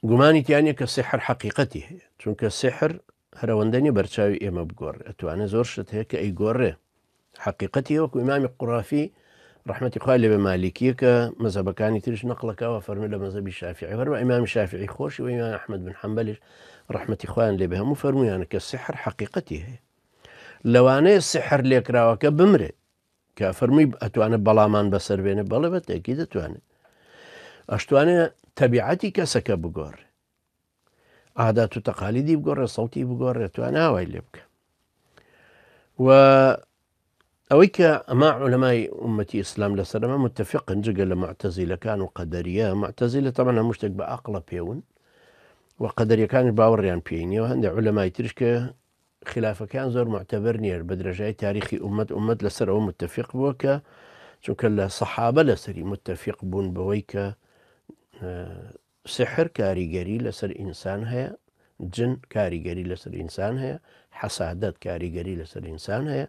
گومانی تیا نیە کە سیحر حەقیقەتی هەیە، چونکە سیحر هەر ئەوەندە نیە بەرچاوی ئێمە بگۆڕێ، ئەتوانێ زۆر شت هەیە کە ئەیگۆڕێ، حەقیقەتی هەیە وەکو ئیمامی قورافی ڕەحمەتی خوای لێ بێ مالیکیە کە مەزهەبەکانی تریش نەقڵەکە و فەرمی لە مەزهەبی شافعی هەروە ئیمامی شافعی خۆشی و ئیمام ئەحمەد بن حەنبەلیش ڕەحمەتی خوایان لێ بێ هەموو فەرموویانە کە سیحر حەقیقەتی هەیە. لەوانەیە سیحر لێکراوەکە بمرێ کە فەرمووی ئەتوانێت بەڵامان بەسەر بێنێ بەڵێ بە تێکی دەتوانێت ئەشتوانێ تەبیعەتی کەسەکە بگۆڕێ عادات و تەقالیدی بگۆڕێ سەوتی بگۆڕێ توانە ئاوای لێ بکە و ئەوەی کە ئەمە عولەمای ئومەتی ئیسلام لەسەر ئەمە متفقن جگە لە معتەزیلەکان و قەدەریە معتەزیلە تەبعەن هەموو شتێک بە ئەقڵە پێون و قەدەریەکانی باوەڕیان پێی نییە و هەندێک عولەمای ترش کە خلافەکەیان زۆر معتەبەر نییە بە درێژای تاریخی ئومەت ئومەت لەسەر ئەوە متفق بووە کە چونکە لە سەحابە لەسەری متفق بوون بەوەی کە سحر کاریگەری لەسەر ئینسان هەیە جن کاریگەری لەسەر ئینسان هەیە حەسادەت کاریگەری لەسەر ئینسان هەیە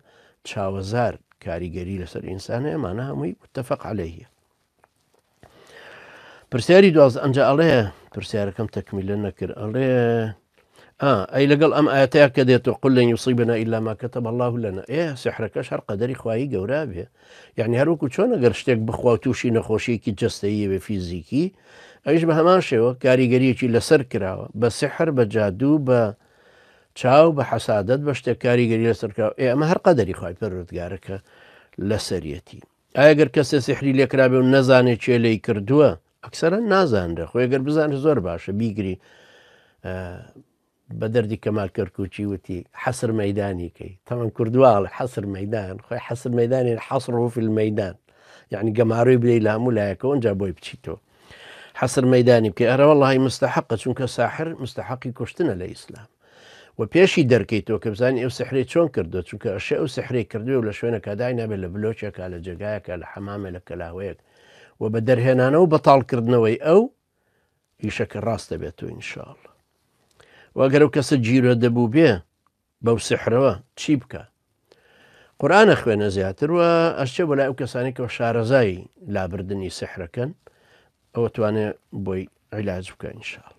چاوەزار کاریگەری لەسەر ئینسان هەیە مانە هەمووی متفق عليهە پرسیاری دوازدە ئەنجا ئەڵێ پرسیارەکەم تەکمیلە نەکرد ئەڵێ ئەی لەگەڵ ئەم ئاەتەیە کە دێت و قل لن يصيبنا إلا ما كتب الله لنا ئێ سحرەکەش هەر قەدەری خوایی گەورە بێ یعنی هەروەکو چۆن ئەگەر شتێک بخوا و تووشی نەخۆشیەکی جەستەیی بێ فیزیکی ئەویش بە هەمان شێوە کاریگەریەکی لەسەر کراوە بە سحر بە جادوو بە چاو بە حەسادەت بە شتێک کاریگەری لەسەر کراوە ئێ ئەمە هەر قەدەری خوای پەروەردگارەکە لەسەریەتی ئایا گەر کەسێ سیحری لێکرابێ و نەزانێ کێ لێی کردووە ئەکسەرەن نازانرێ خۆی گەر بزانێ زۆر باشە بیگری بە دەردی کەمال کەرکوچی وتی حەسر مەدانی کەی تەمان کوردواڵ حەسر مەدان خۆی حەسر مەدانی حەسر و فی المەدان یعنی گەمارۆی بدەی لە هەموو لایەکەوە ئەنجا بۆی بچیتەوە حەسر مەدانی بکەی ئەرە وەڵی مستحقە چونکە ساحر مستحقی کوشتنە لە ئیسلام و پێشی دەرکەیتەوە کە بزانی ئەو سحرەی چۆن کردووە چونکە ئەشێ ئەو سحرەی کردووە و لە شوێنێکا داینابێت لە بلۆکێکا لە جێگایەکا لە حەمامێ لە کەلاوەیەک و بە دەرهێنانەوە و بەتاڵکردنەوەی ئەو ئیشەکە ڕاست دەبێتەوە ان شاء اللە و ئەگەر ئەو کەسە گیرۆ دەبوو بێ بەو سحرەوە چی بکە قورآانە خوێنە زیاتر و ئەشچێ بۆ لای ئەو کەسانی کە شارەزای لابردنی سحرەکەن ئەوە توانێ بۆی عیلاج بکە ان شاء اللە.